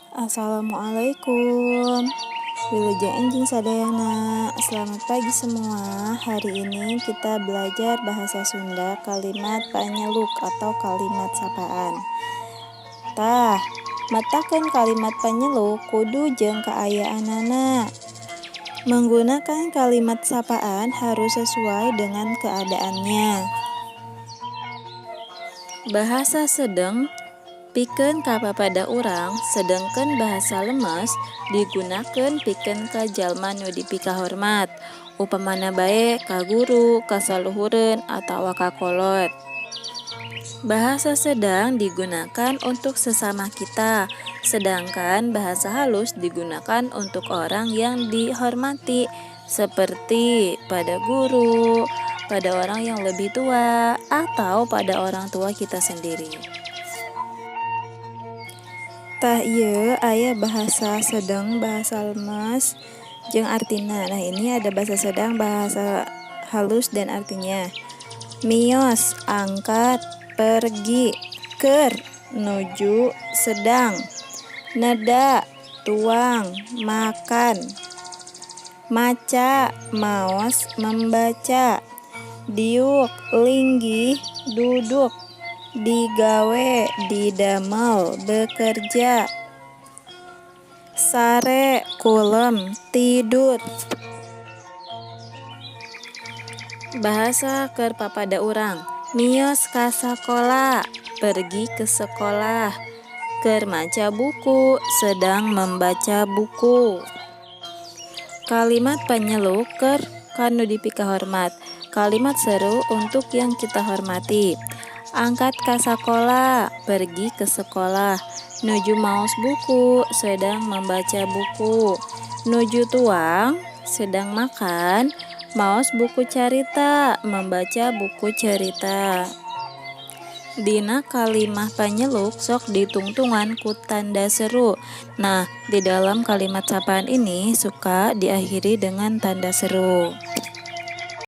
Assalamualaikum. Wilujeng enjing sadayana. Selamat pagi semua. Hari ini kita belajar bahasa Sunda, kalimat panyeluk atau kalimat sapaan. Tah, metakeun kalimat panyeluk kudu jeung kaayaanana. Menggunakan kalimat sapaan harus sesuai dengan keadaannya. Bahasa sedeng pikeun ka papada urang, sedengkeun bahasa lemes digunakeun pikeun ka jalma nu dipikahormat, upamana bae ka guru, ka saluhureun, atawa ka kolot. Bahasa sedang digunakan untuk sesama kita, sedangkan bahasa halus digunakan untuk orang yang dihormati, seperti pada guru, pada orang yang lebih tua, atau pada orang tua kita sendiri. Tah, ieu aya bahasa sedeng, bahasa lemes, jeung artina. Nah, ini ada bahasa sedang, bahasa halus, dan artinya. Mios, angkat, pergi. Keur, nuju, sedang. Neda, tuang, makan. Maca, maos, membaca. Diuk, linggih, duduk. Digawe, didamel, bekerja. Sare, kulem, tidur. Bahasa keur papada urang. Mios ka sakola, pergi ke sekolah. Keur maca buku, sedang membaca buku. Kalimat panyeluk keur ka nu dipikahormat. Kalimat seru untuk yang kita hormati. Angkat ka sakola, pergi ke sekolah. Nuju maos buku, sedang membaca buku. Nuju tuang, sedang makan. Maos buku carita, membaca buku cerita. Dina kalimah panyeluk sok ditungtungan ku tanda seru. Nah, di dalam kalimat sapaan ini suka diakhiri dengan tanda seru.